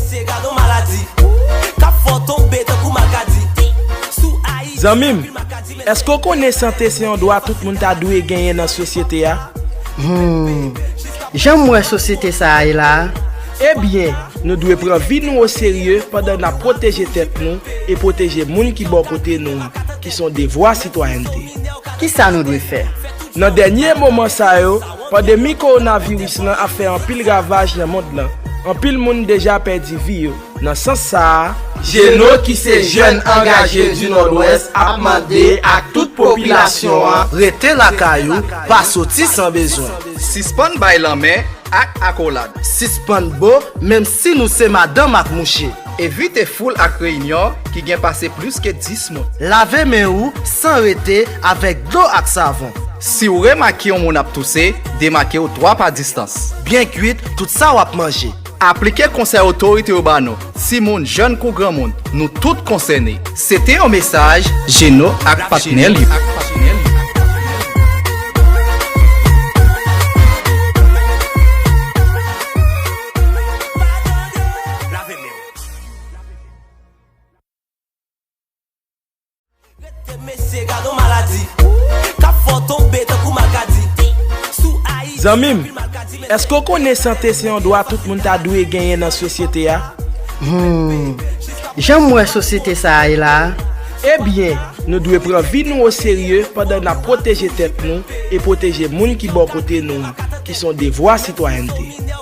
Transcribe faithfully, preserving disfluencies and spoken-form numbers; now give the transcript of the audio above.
Se gade yon maladi k ap fè w tonbe tankou makadi. Sou Ayiti, zanmi m, èske w konnen sante se yon dwa tout moun ta dwe genyen nan sosyete a? Hmm. Jan m wè sosyete sa a ye la a. Ebyen, nou dwe pran vi nou oserye pandan n ap pwoteje tèt nou e pwoteje moun ki bò kote nou an, ki se yon devwa sitwayènte. Kisa nou dwe fè? Nan dènye moman sa yo, pandemi kowonaviris lan ap fè anpil ravaj nan mond lan. Anpil moun deja pèdi vi yo. Nan sans sa a, Jeno ki se jèn angaje di Nòdwès ap mande ak tout popilasyon an, rete lakay ou, pa soti san bezwen. Sispann bay lanmen ak akolad. Sispann bo, menm si nou se madanm ak mouche. Evite foul ak reyinyon ki gen pase plis ke dis moun. Lave men ou san rete avèk dlo ak savon. Si w remake yon moun ap touse, demake w twa pa distans. Byen kwit tout sa w ap manje. Aplike konsèy otorite yo ba nou. Timoun, jèn kou granmoun, nou tout konsène. Se te yon mesaj Jeno ak patnè l yo. Mesye, gade yon maladi k ap fè w tonbe tankou makadi. Sou Ayiti, zanmi m, èske w konnen sante se yon dwa tout moun ta dwe genyen nan sosyete a? Hmm. Jan m wè sosyete sa a ye la a. Ebyen, nou dwe pran vi nou oserye pandan n ap pwoteje tèt nou e pwoteje moun ki bò kote nou an, ki se yon devwa sitwayènte.